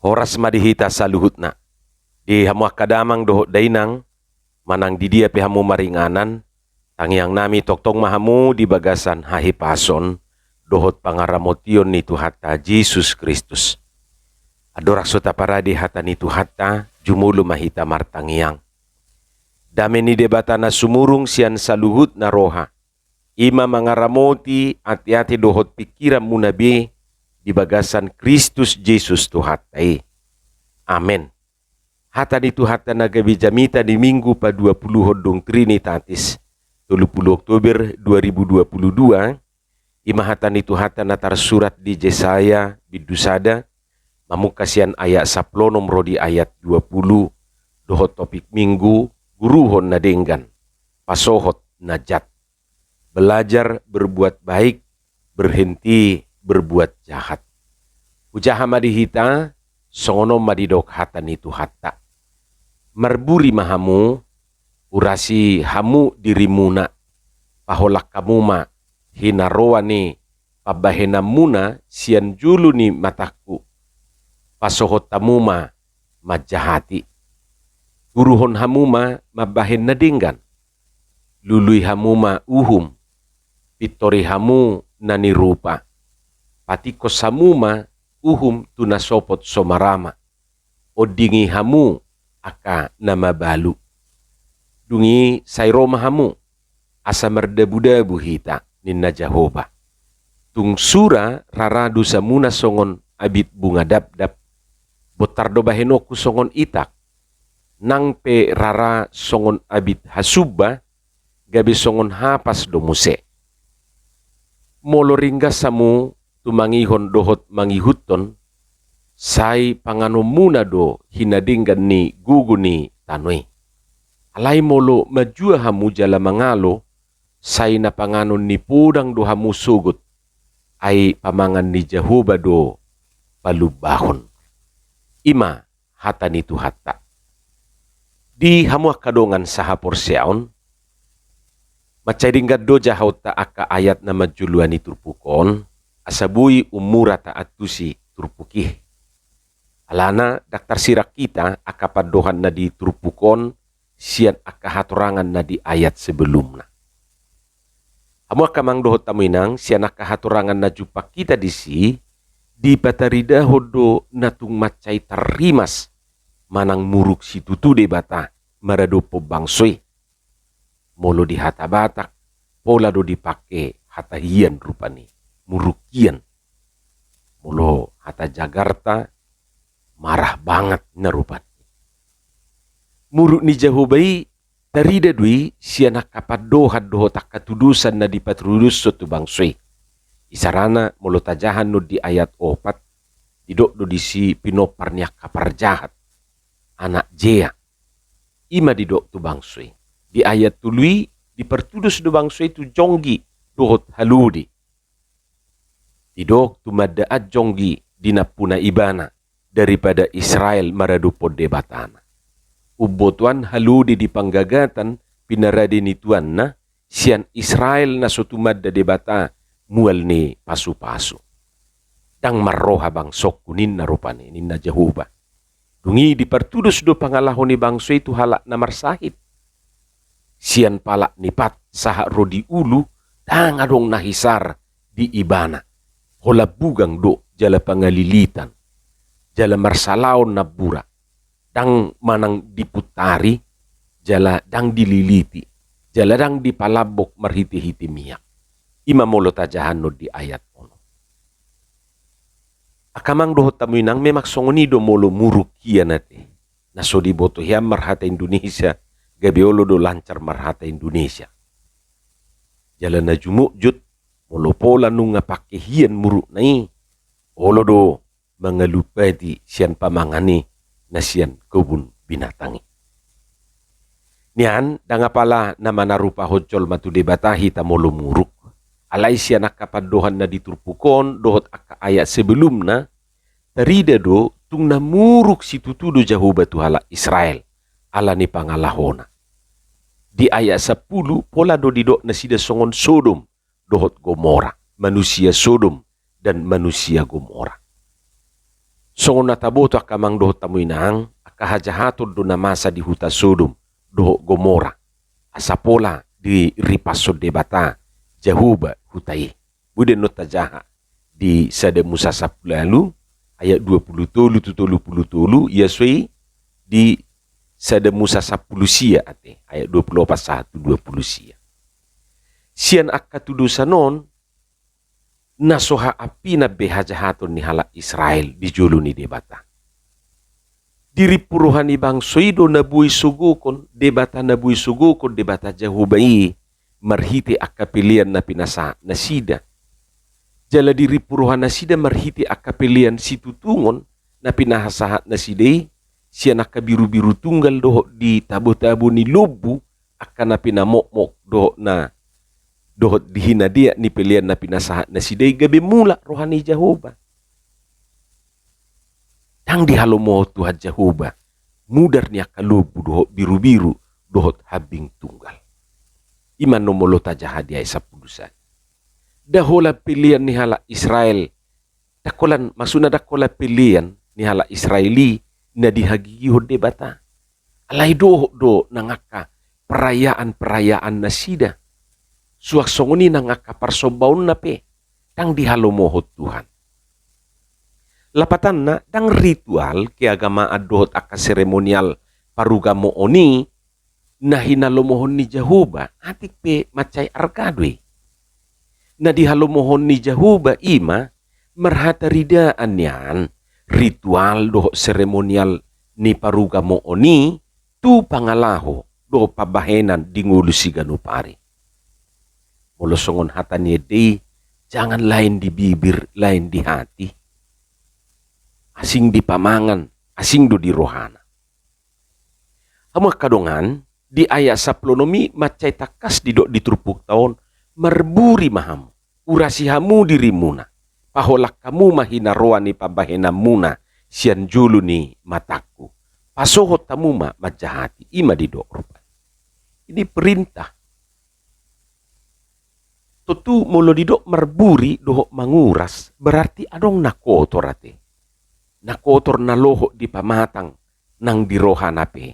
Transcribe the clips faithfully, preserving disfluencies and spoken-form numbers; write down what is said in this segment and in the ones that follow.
Horas ma di hita saluhutna. Di hamu angka damang dohot dainang, manang di dia pe hamu maringanan, tangiang nami tongtong ma hamu di bagasan hahipason dohot pangaramotion ni Tuhanta Jesus Kristus. Andorang so taparade hata ni Tuhanta, jumolo ma hita martangiang. Dame ni Debata na sumurung sian saluhutna roha, i ma mangaramoti ateate dohot pingkiranmuna be di bagasan Kristus Jesus Tuhanta i. Amen. Hata ni Tuhanta na gabe jamita di Minggu paduapuluhon dung Trinitatis, tolu pulu Oktober dua ribu dua pulu dua, i ma hata ni Tuhanta na tarsurat di Jesaya bindu sada, mamungka sian ayat sampulu onom ro di ayat dua pulu, dohot topik Minggu, guruhon na denggan, pasohot na jat. Belajar berbuat baik, berhenti berbuat jahat. Hujaha ma di hita, songon on ma didok hata ni Tuhanta. Marburi ma hamu, urasi hamu dirimuna, paholang hamu ma hinaroan ni pambahenanmuna sian jolo ni matangku. Pasohot hamu ma manjahati. Uruhon hamu ma mambahen na denggan. Lului hamu ma uhum, pintori hamu na nirupa. Patingkos hamu ma uhum tu na sopot so marama. Ondingi hamu angka na mabalu. Dung i sai ro ma hamu, asa mardabudabu hita, ninna Jahowa. Tung sura rara dosamuna songon abit bunga dabdab, bontar do bahenonku songon itak, nang pe rara songon abit hasumba, gabe songon hapas do muse. Molo ringgas hamu tumangihon dohot mangihuthon, sai panganonmuna do hinadenggan ni gogo ni tano i. Alai molo manjua hamu jala mangalo, sai na panganon ni podang do hamu sogot, ai pamangan ni Jahowa do palumbahon. I ma hata ni Tuhanta. Di hamu angka dongan sahaporseaon, mansai denggan do jahaonta angka ayat na manjoloani turpuk on, asa boi ummura taantusi turpuk i. Alana ndang tarsirang hita angka pandohan na di turpuk on sian angka hatorangan na di ayat sebelumna. Hamu angka amang dohot hamu inang, sian angka hatorangan na jumpang hita disi, dipataridahon do na tung mansai tarrimas manang muruk situtu Debata maradophon bangso i. Molo di hata Batak, pola do dipake hata hian rupani, muruk hian. Molo hata Jakarta, marah banget na rupani. Muruk ni Jahowa i tarida do i sian angka pandohan dohot angka tudosan na dipatudoshon tu bangso i. Isarana molo tajaha annon di ayat opat, didok do disi pinompar ni angka parjahat, anak jea. I ma didok tu bangso i. Di ayat tolu i, dipartudos do bangso i tu jonggi dohot halode. Didok tumandaan jonggi dinampuna ibana daripada Israel maradophon Debatana. Umbotoan halode di panggagatan pinarade ni tuanna, sian Israel na so tumanda Debata mual ni pasupasu. Ndang marroha bangsongku ninna rupani, ninna Jahowa. Dung i dipartudos do pangalaho ni bangso i tu halak na marsahit. Sian palak ni pat sahat ro di ulu, ndang adong na hisar di ibana. Holan bugang do jala pangalilitan, jala marsalaon nambura. Ndang manang dipuntari, jala ndang dililiti, jala ndang dipalambok marhitehite miak. I ma molo tajaha annon di ayat onom. Angka amang dohot hamu inang, memang songon i do molo muruk hian ate. Na so diboto hian marhata Indonesia, gabe olo do lancar marhata Indonesia. Jala na jumotjot, molo pola nunga pake hian murukna i, olo do mangalumpati sian pamangan i na sian kebun binatang i. Nian, ndang apala na manarupahon jolma tu Debata hita molo muruk. Alai sian angka pandohan na di turpuk on dohot angka ayat sebelumna, tarida do tung na muruk situtu do Jahowa tu halak Israel, ala ni pangalahona. Di ayat sampulu, pola do didok nasida songon Sodom dohot Gomora, manusia Sodom dan manusia Gomora. Songon na taboto angka amang dohot hamu inang, angka hajahaton do na masa di huta Sodom dohot Gomora, asa pola diripashon Debata Jahowa huta i. Boi do annon tajaha di Sada Musa sampulu ualu ayat dua pulu tolu tu tolu pulu tolu, ia so i di Sada Musa sampulu sia ate, ayat dua pulu opat sahat tu dua pulu sia. Sian angka tudosan on, na so haampinan be hajahaton ni halak Israel di jolo ni Debata. Dirimpu roha ni bangso i do na boi sogokon, Debata na boi sogokon, Debata Jahowa i, marhite angka pelean na pinasahat nasida. Jala dirimpu roha nasida marhite angka pelean situtungon na pinasahat nasida i, sian angka birubiru tunggal dohot di tabotabo ni lombu, angka na pinamokmok dohot na, dohot di hinadeak ni pelean na pinasahat nasida i, gabe mulak roha ni Jahowa. Ndang dihalomohon Tuhan Jahowa mudar ni angka lombu dohot birubiru dohot hambing tunggal. I ma annon molo tajaha di ayat sampulu sada. Ndang holan pelean ni halak Israel, ndang holan, maksudna ndang holan pelean ni halak Israel i na dihagigihon Debata. Alai dohot do nang angka perayaan-perayaan nasida. Suang songon i nang angka parsombaonna pe ndang dihalomohon Tuhan. Lapatanna, ndang ritual keagamaan dohot angka seremonial parugamoon i na hinalomohon ni Jahowa, atik pe mansai arga do i. Na dihalomohon ni Jahowa i ma marhataridaan nian ritual dohot seremonial ni parugamoon i tu pangalaho dohot pambahenan di ngolu siganup ari. Molo songon hata ni ende i, jangan lain di bibir, lain di hati. Asing di pamangan, asing do di rohana. Hamu angka dongan, di ayat sampulu onom i mansai tangkas didok di turpukta on, marburi ma hamu, urasi hamu dirimuna, paholang hamu ma hinaroan ni pambahenanmuna sian jolo ni matangku, pasohot hamu ma manjahati, i ma didok rupani. Ini perintah. Tontu molo didok marburi dohot manguras, berarti adong na kotor ate. Na kotor na lohot di pamatang nang di rohana pe.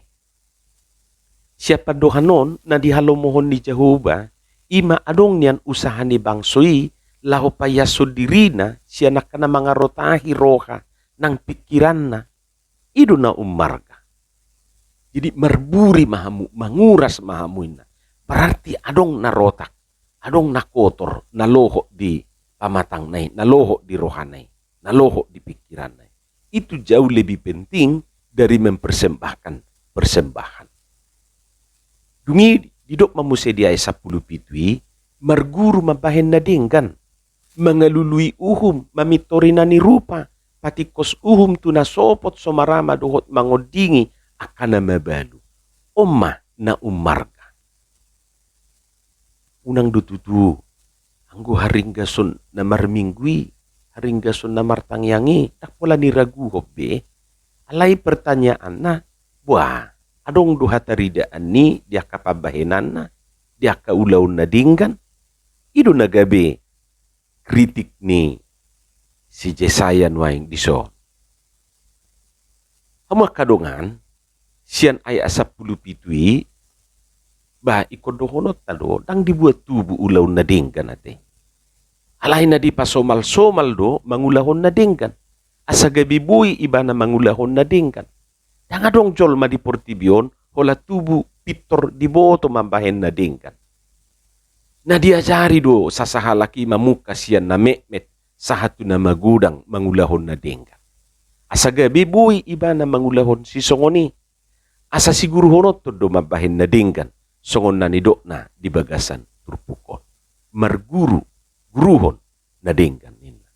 Sian pandohan on na dihalomohon ni Jahowa, i ma adong nian usaha ni bangso i laho paiashon dirina sian angka na mangarotahi roha nang pingkiranna. I do na ummarga. Jadi marburi ma hamu, manguras ma hamu inna. Berarti adong na rotak, adong na kotor, na lohot di pamatangna i, na lohot di rohana i, na lohot di pingkiranna i. Itu jauh lebih penting dari mempersembahkan persembahan. Dung i didok ma muse di ayat sampulu pitu i, marguru mambahen na denggan, mangalului uhum, mamintori na nirupa, patingkos uhum tu na sopot so marama dohot mangondingi angka na mabalu. On ma na ummarga. Unang do tutu, anggo haringgason na marminggu i, haringgason na martangiang i, ndang pola niraguhon be. Alai pertanyaanna, boa, adong do hataridaan ni di angka pambahenanna, di angka ulaon na denggan? I do na gabe kritik ni si Jesaya nuaeng dison. Hamu angka dongan, sian ayat sampulu pitu i, ba ingkon dohononta do, ndang dibuat tubu ulaon na denggan ate. Alai na dipasomalsomal do mangulahon na denggan, asa gabe boi ibana mangulahon na denggan. Ndang adong jolma di portibi on holan tubu pintor diboto mambahen na denggan. Na diajari do sasahalak i mamungka sian na metmet sahat tu na magodang mangulahon na denggan. Asa gabe boi ibana mangulahon sisongon i. Asa siguruhononton do mambahen na denggan, songon na nidokna di bagasan turpuk on. Marguru, guruhon na denggan ninna.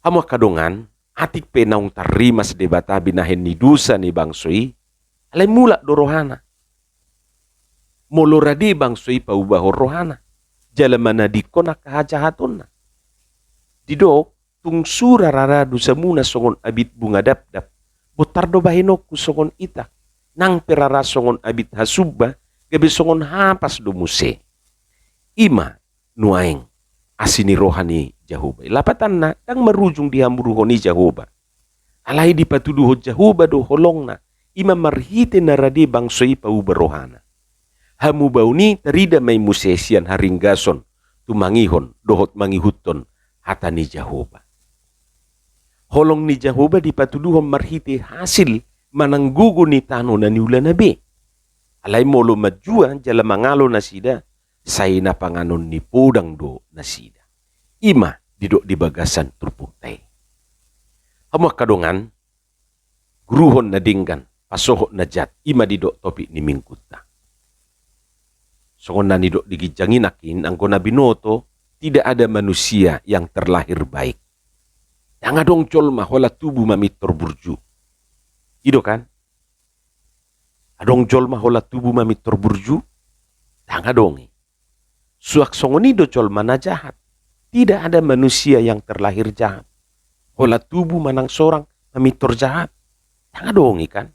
Hamu angka dongan, atik pe naung tarrimas Debata binahen ni dosa ni bangso i, alai mulak do rohana. Molo rade bangso i paubahon rohana, jala manadingkon angka hajahatonna. Didok, tung sura rara dosamuna songon abit bunga dapdap, bontar do bahenonku songon ita, nang pe rara songon abit hasumba, gabe songon hapas do muse. I ma nuaeng asi ni roha ni Jahowa. Lapatanna, ndang marujung di hamuruhon i Jahowa. Alai dipatuduhon Jahowa do holongna, i ma marhite na rade bangso i pauba rohana. Hamubaon i tarida ma i muse sian haringgason, tumangihon dohot mangihuthon hata ni Jahowa. Holong ni Jahowa dipatuduhon marhite hasil manang gogo ni tano na niulana be. Alai molo manjua jala mangalo nasida, sai na panganon ni podang do nasida. I ma didok di bagasan turpukta i. Hamu angka dongan, guruhon na denggan, pasohot na jat, i ma didok topik ni minggunta. Songon na nidok di ginjang i nangkin, anggo na binoto, tidak ada manusia yang terlahir baik. Ndang adong jolma holan tubu mamintor burju. I do kan? Adong jolma holan tubu mamintor burju? Ndang adong i. Suang songon i do jolma na jahat. Tidak ada manusia yang terlahir jahat. Holan tubu manang sorang mamintor jahat? Ndang adong i kan?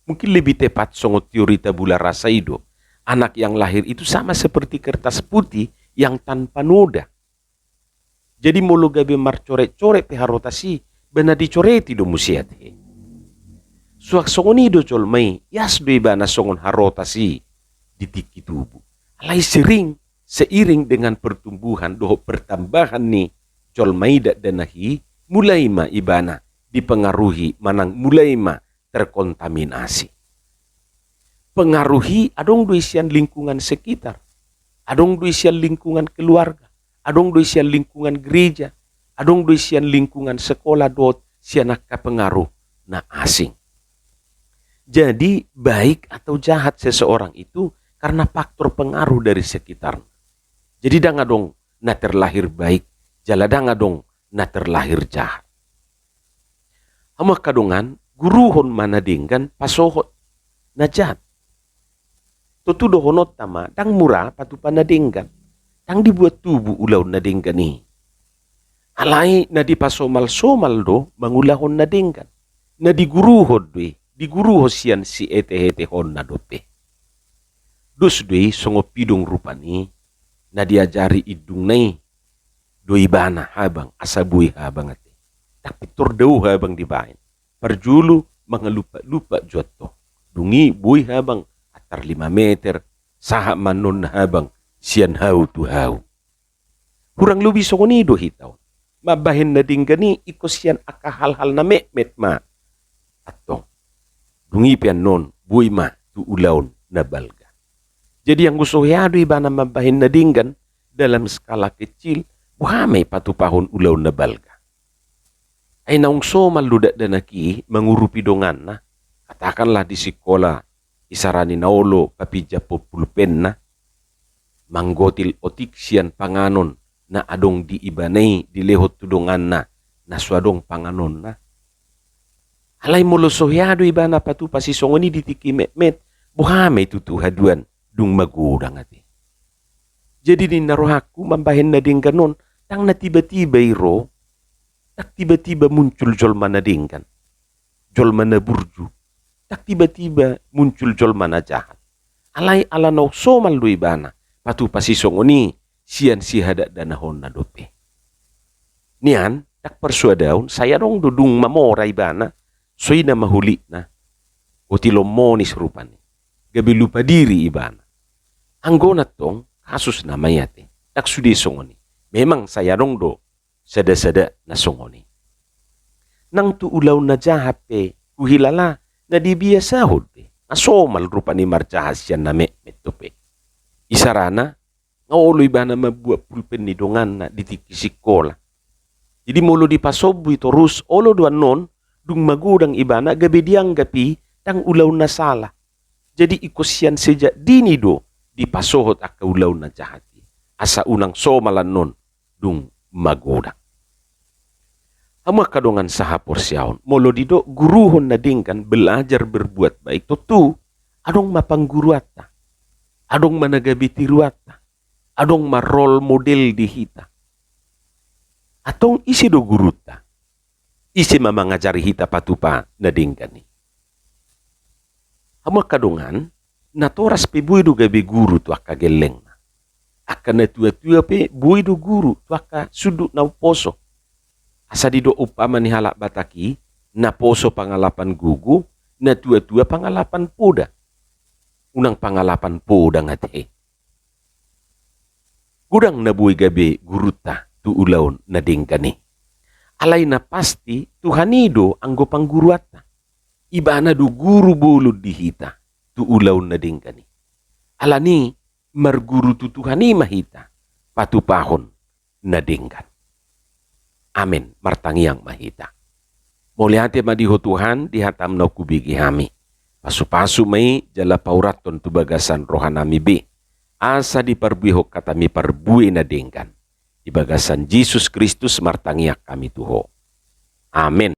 Mungkin lebih tepat songon teori tabula rasa i do. Anak yang lahir itu sama seperti kertas putih yang tanpa noda. Jadi molo gabe marcoret-coret pe harotas i, ba na dicoreti do muse ate. Suang songon i do jolma i, ias do ibana songon harotas i di tingki tubu. Alai sering, seiring dengan pertumbuhan dohot pertambahan ni jolma i dakdanak i, mulai ma ibana dipengaruhi manang mulai ma terkontaminasi. Pengaruh i adong do i sian lingkungan sekitar, adong do i sian lingkungan keluarga, adong do i sian lingkungan gereja, adong do i sian lingkungan sekolah dohot sian angka pengaruh na asing. Jadi baik atau jahat seseorang itu karena faktor pengaruh dari sekitar. Jadi ndang adong na terlahir baik, jala ndang adong na terlahir jahat. Hamu angka dongan, guruhon ma na denggan, pasohot na jat. Tontu dohononta ma, ndang mura patupa na denggan. Ndang dibuat tubu ulaon na denggan i. Alai na dipasomal-somal do mangulahon na denggan. Na diguruhon do i, diguruhon sian siete-etehonna dope. Dos do i songon pidong rupani, na diajari indungna i do ibana habang, asa boi habang ate. Ndang pintor dao habang dibaen. Parjolo mangalupat-lupat jo antong. Dung i boi habang antar lima meter, sahat ma annon habang sian hau tu hau. Hurang lobi songon i do hita on. Mambahen na denggan i ingkon sian angka hal-hal na metmet ma antong. Dung i pe annon boi ma tu ulaon na balga. Jadi anggo so hea do ibana mambahen na denggan dalam skala kecil, boha ma i patupahon ulaon na balga? Ai naung somal do dakdanak i mangurupi donganna, katakanlah di sikola isarani na olo papinjamhon pulpenna, manggotil otik sian panganon na adong di ibana i dilehon tu donganna na so adong panganonna. Alai molo so hea do ibana patupa sisongon i di tingki metmet, boha ma i tutu haduan dung magodang ate. Jadi ninna rohangku mambahen na denggan on, ndang na tiba-tiba i ro, ndang tiba-tiba muncul jolma na denggan, jolma na burju, ndang tiba-tiba muncul jolma na jahat. Alai ala naung somal do ibana patupa sisongon i sian sihadakdanakonna dope. Nian, ndang parsuadaon, sai adong do dung mamora ibana, songon i na mahulitna, gotilon monis rupani, gabe lupa diri ibana. Anggona antong kasusna ma i ate, ndang sude songon i. Memang sai adong do sada-sada na songon i. Nang tu ulaon na jahat pe huhilala na dibiasahon be, na somal rupani marjahat sian na metmet dope. Isarana, nga olo ibana mambuat pulpen ni donganna di tingki sikola. Jadi molo dipasombu i torus, olo do annon dung magodang ibana gabe dianggap i ndang ulaon na sala. Jadi ingkon sian sejak dini do dipasohot angka ulaon na jahat i, asa unang somal annon dung magodang. Hamu angka dongan sahaporseaon, molo didok guruhon na denggan, belajar berbuat baik, tontu adong ma pangguruanta, adong ma na gabe tiruanta, adong ma role model di hita. Antong ise do gurunta? Ise ma mangajari hita patupa na denggan i? Hamu angka dongan, natoras pe boi do gabe guru tu angka gellengna. Angka natua-tua pe boi do guru tu angka sundut na umposo. Asa didok umpama ni halak Batak i, naposo pangalapan gogo, natuatua pangalapan poda. Unang pangalapan poda ate. Godang na boi gabe gurunta tu ulaon na denggan i. Alai na pasti Tuhan i do anggo pangguruanta. Ibana do guru bolon di hita tu ulaon na denggan i. Alani i marguru tu Tuhan i ma hita patupahon na denggan. Amen. Martangiang ma hita. Mauliate ma di Ho Tuhan di hataM na hubege hami. Pasupasu ma i jala paurathon tu bagasan rohanami be, asa diparbuehon hataMi parbue na denggan. Di bagasan Jesus Kristus martangiang hami tu Ho. Amen.